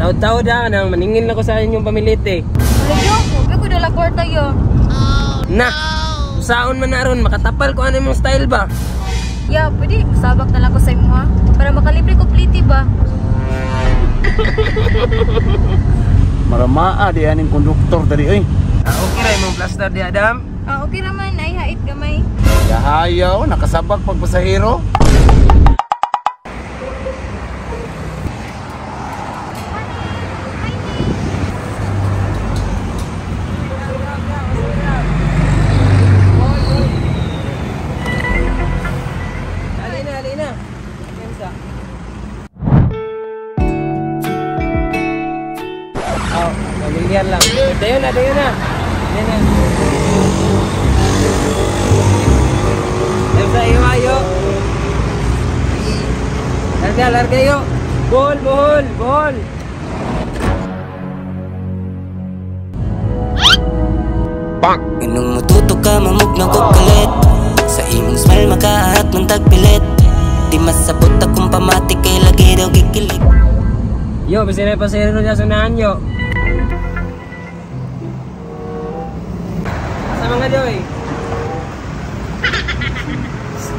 Taod-taod ha, nang maningil na ko sa inyong pamilite. Wala yo, ko dala kwarta yo. Na, usaon man na ron, makatapal ko ano imong style ba? Ya, pwede, sabak na lang ko sa imo ha. Para makalibre ko pliti ba? Maramaa di aning konduktor dali oy. Ah, okay ra imong plaster di Adam? Ah, okay ra man, ay hait gamay. Yahayaw, nakasabak pag pasahero. Alina, alina. Kensa. Oh, pamilyar lang. Dayon na, dayon na. Dayon na. Dayon sa iyo, ayo. Larga, larga yo. Buhol, buhol, buhol. Bang! Ganong mututo ka, mamugnaw ko kalit. Sa imong smile, makaat ng tagpilit. Di masabot akong pamati kay lagi daw gikilig. Yo, basta na pasero niya sunahan yo. Sa mga doy.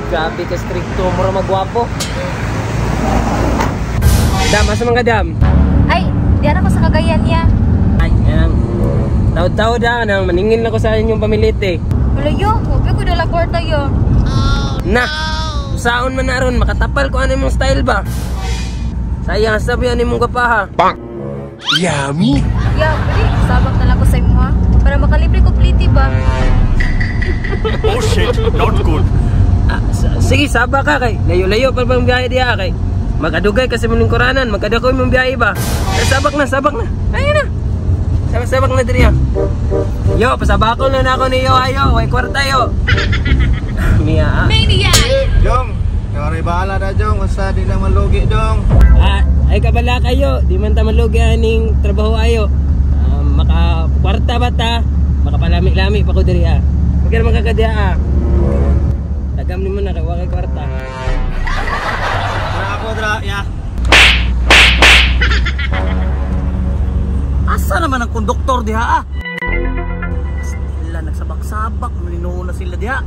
Grabe ka stricto, mura magwapo. Dam, asa mga dam? Ay, di ana ko sa Cagayan niya. Ay, yan. Taod-taod ha, nang maningil na ko sa inyong pamilite. Wala yo, ko dala kwarta yo. Na, usaon man na ron, makatapal ko ano imong style ba? Sayang, sabi ano imong gapaha. Bang! Yummy! Ya, pwede, sabak na lang ko sa imo ha. Para makalibre ko pliti ba? Oh shit, not good. Ah, sige, saba ka kay. Layo-layo pa bang biyahe diha kay. Magadugay kasi mong lingkuranan, magkadakoy mong biyahe ba? Eh, sabak na, sabak na. Ayun na. Sabak, sabak na diri ha. Yo, pasabakol na na ako ni yo ayo, way kwarta yo. Mia. Maniac! Jong, ikaw bahala na Jong, basta di lang malugi Jong. Ah, ay kabala kayo, di man ta malugi aning trabaho ayo. Ah, maka kwarta ba ta? Makapalami-lami pa ko diri ha. Huwag ka naman kakadya ha. Tagam nimo na kay wa kay kwarta. Dra ako dra, ya. Asa naman ang konduktor diha ah? Sila nagsabak-sabak, malinoo na sila diha.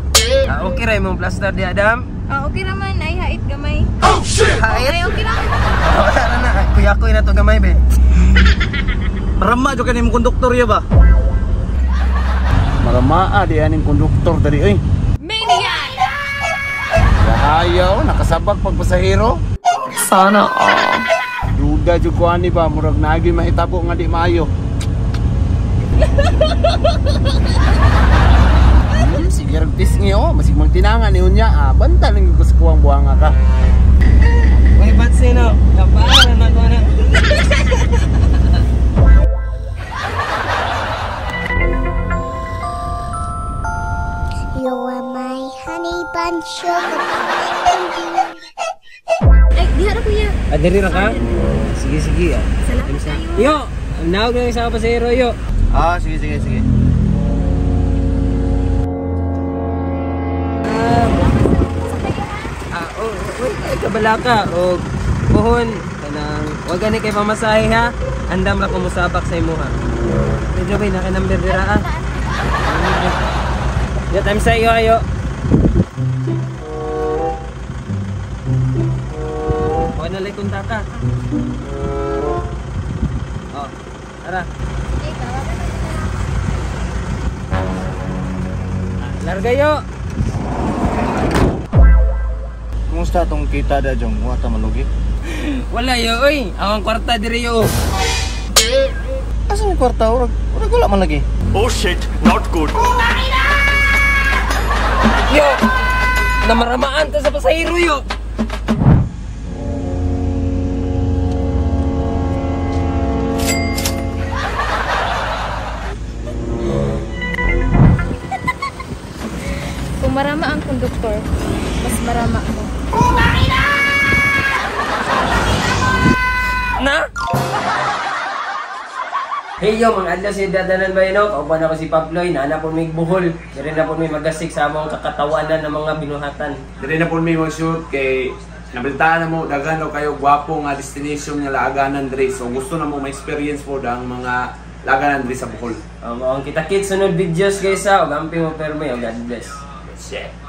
Ah, okay ra imong plaster di Adam. Ah, okay ra man, ay hait gamay. Oh shit! Hait. Ay, okay ra. Wala na na. Kuya ko na to gamay be. Marama jud kani imong konduktor ya ba? Maramaa di aning konduktor dali oy. Maniac! Yahayaw, nakasabak pag pasahero. Sana all. Duda jud ko ani ba, murag naagi mahitabo nga di maayo. Sige rag pisngi oh, masig magtinangan ni unya ah, banta lang ko sa kuwang buhanga ka. Way batsi no. Kapara na ko na. You are my honey bun sugar. Ay, diha ra kuya. Ah, diri ra ka? Sige, sige. Ah. Salamat kayo. Yo, nawag na sa pasahero yo. Ah, sige sige sige. Ah, oh, uy, ay kabala ka og puhon kanang wag gani kay pamasahe ha. Andam ra ko mosabak sa imuha. Medyo bay naka number dira ah. Ya time sa iyo ayo. O na lay kontaka. Oh, tara. Sige, tawagan na nila. Larga yo. Kumusta tong kita da Jong? Wa ta malugi? Wala yo oy, awang kwarta diri yo. Asa ni kwarta urag? Urag wala man lagi. Oh shit, not good. Yo. Namaramaan ta sa pasahero yo. Kung marama ang konduktor, mas marama ako. Na? Hey yo, mga adlaw si Dadanan Bayano. Kauban ako si Pabloy, naana po may buhol. Dire na po may magasik sa among kakatawanan ng mga binuhatan. Diri na po may mag-shoot kay Nabalitaan na mo daghan daw kayo gwapo nga destination nga laaganan diri. So gusto na mo ma-experience po ang mga laaganan diri sa Bohol. Mao ang kita kits sunod videos, guys, ha. Ug amping mo permi. God bless. Shit.